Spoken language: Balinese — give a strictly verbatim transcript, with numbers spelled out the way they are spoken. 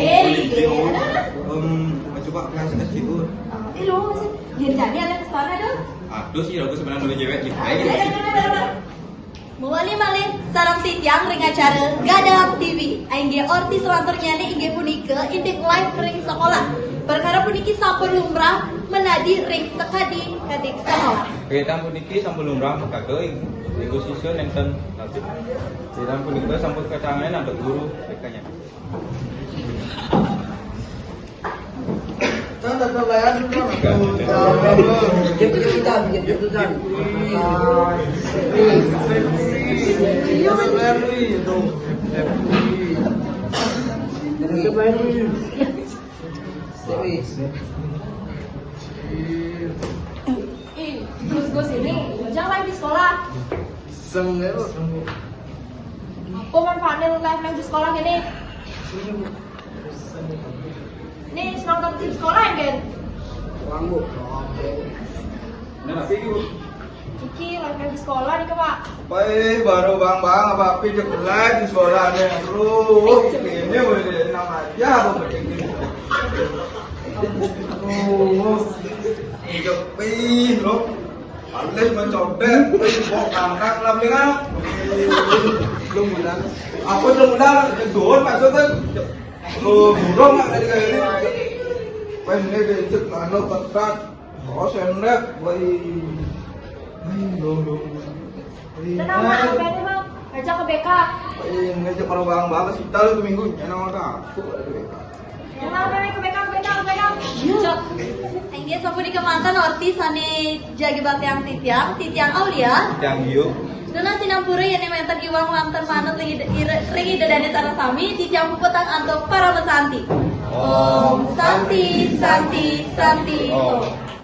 Hei, Hei, Hei. Em, coba biasa kecil. Ih, lu sih. Dia jadi ada kesana dong. Aduh sih, aku sebenarnya dulu cewek gitu. Ayo, ayo, ayo, ayo, ayo. Mawali malih sareng titiang ring acara Gadang T V. Inggih orti selanturnyané inggih punika indik live ring sekolah. Perkara puniki sampun lumrah menadi ring sekadi-kadi sekolah. Kegiatan puniki sampun lumrah makada ing minggu siswa nénten lanjut. Kegiatan punika sampun katangani antuk guru B K-nya. Ih, Gus Gus ini, jangan live di sekolah. Iseng ya, Bu. Apa manfaatnya lu live, live di sekolah gini? Nih, senang di sekolah ya, Gen? Kurang, Bu. Ini apa ini, Bu? Iki live, live di sekolah nih, Pak. Baik, baru bang-bang apa api cek live di sekolah nih. Aduh, ini udah enam aja apa begini. Aduh, ini pih, loh. Alis mencodet, terus bawa kangkang lah, beli kan? Belum bilang. Aku belum bilang, dua masuk kan? Lo burung nggak tadi kayak ini? Pendek, becek, lano, ketat. Oh, sendek, woi. Ayo, lo, lo. Tenang, Bang. Hati-hati, Bang. Ngajak ke B K. Woi, ngajak orang bang, bang, kita lu minggu, enak, aku ada B K. Tenang, Bang, ke B K, ke B K, ke B K. Yuk. Ya, sampun ika manten orti sane jagi baktiang titiang, titiang Aulia. Titiang Yu. Nunas sinampura yen wenten iwang manten manut ring ida, ira- ring Ida Dane sareng sami, titiang puputang antuk parama santi. Om Santi, Santi, Santi. Om.